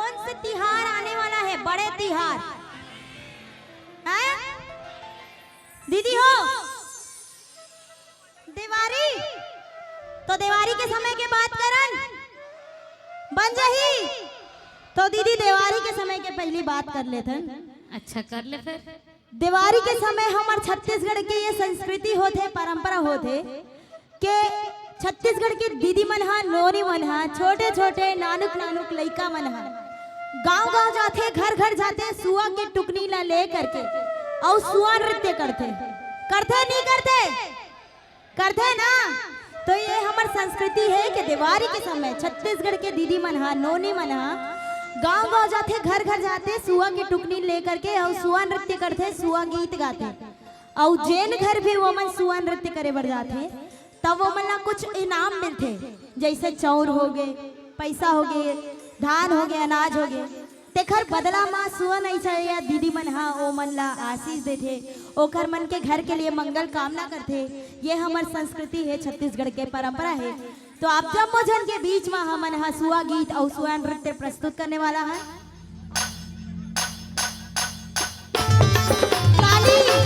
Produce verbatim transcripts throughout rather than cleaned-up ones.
कौन से तिहार आने वाला है, बड़े तिहार? हैं? दीदी हो, देवारी, तो देवारी के समय के बात करन, बन जाही। तो दीदी, देवारी के समय के पहली बात कर लेथन। अच्छा, कर ले फिर। देवारी के समय हमर छत्तीसगढ़ के ये संस्कृति होथे, परंपरा होथे के छत्तीसगढ़ के दीदी मन ह, नोनी मन ह, छोटे-छोटे नानुक-नानुक लइका मन ह गांव-गांव जाथे, घर-घर जाथे, सुआ के टुकनी ला ले करके अउ सुआ नृत्य करथे। करथे, नहीं करथे? करथे ना? तो ये हमर संस्कृति हे के देवारी के समय छत्तीसगढ़ के दीदी मन ह, नोनी मन ह गांव-गांव जाथे, घर-घर जाथे, सुआ के टुकनी ले करके अउ सुआ नृत्य करथे, सुआ गीत गाथे। अउ जेन घर भी ओमन सुआ नृत्य करे बर जाथे, तब ओमन ला कुछ इनाम मिलथे, जैसे चाउर होगे, पैसा होगे, धान होगे, अनाज होगे। तेखर बदला म सुआ नइचा या दीदी मन ह ओमन ला आशीष देथे, ओखर मन के घर के लिए मंगल कामना करथे। ये हमर संस्कृति हे, छत्तीसगढ़ के परंपरा हे। तो आप जम्मो झन के बीच म हमन ह सुआ गीत अउ सुआ नृत्य प्रस्तुत करने वाला हन। ताली।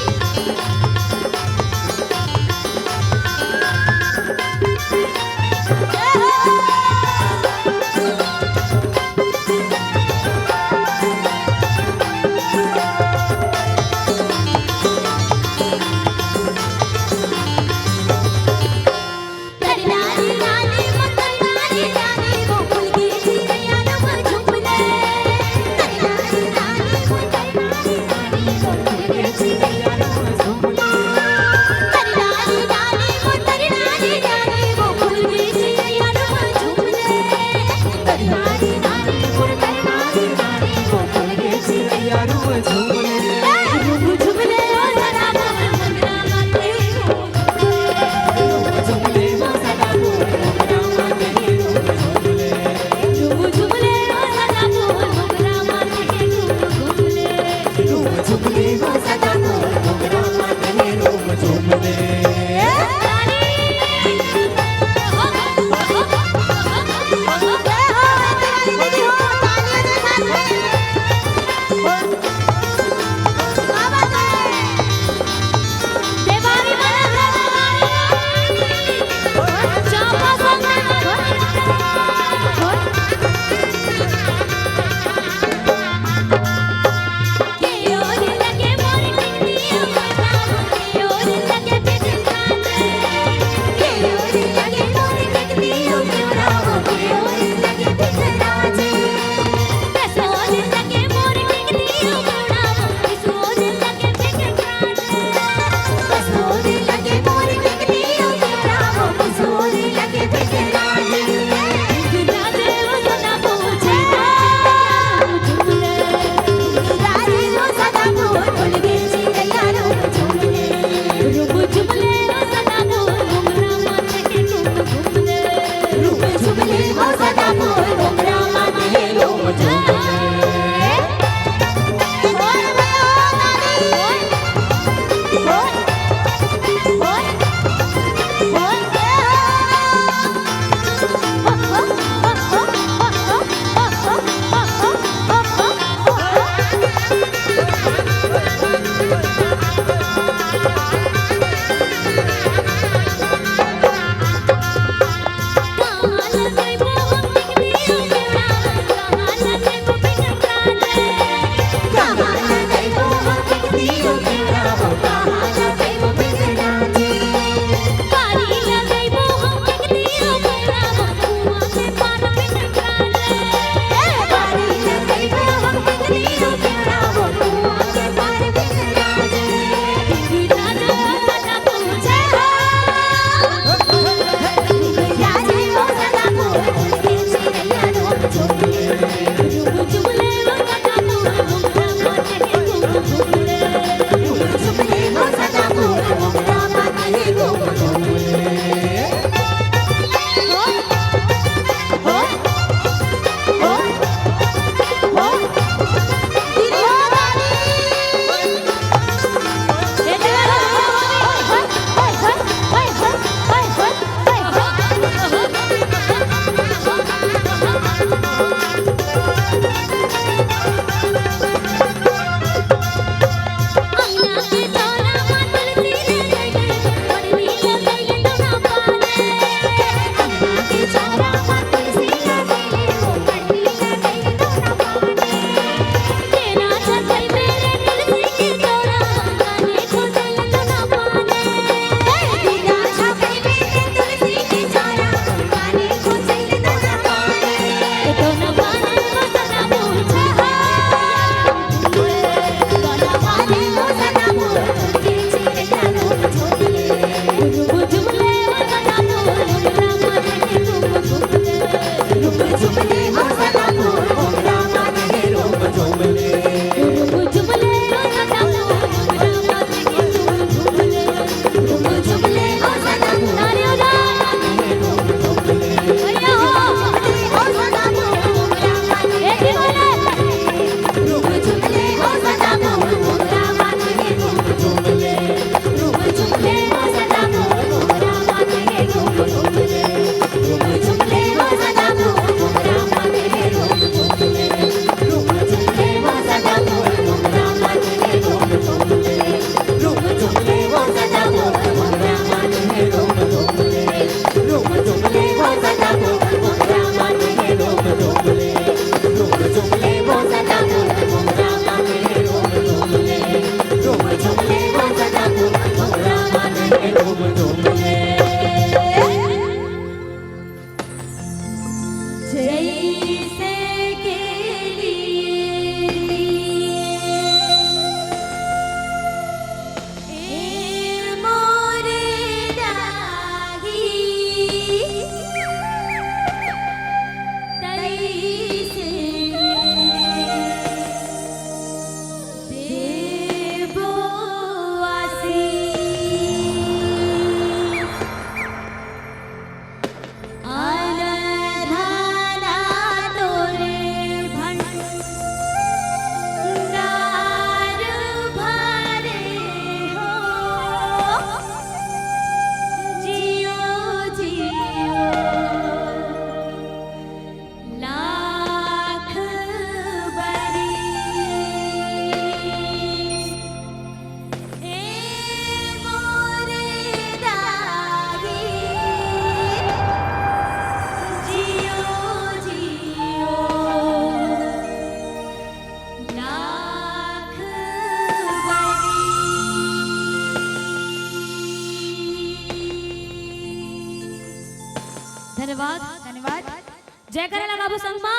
जयकारा लगाबो संग मा।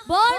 बोल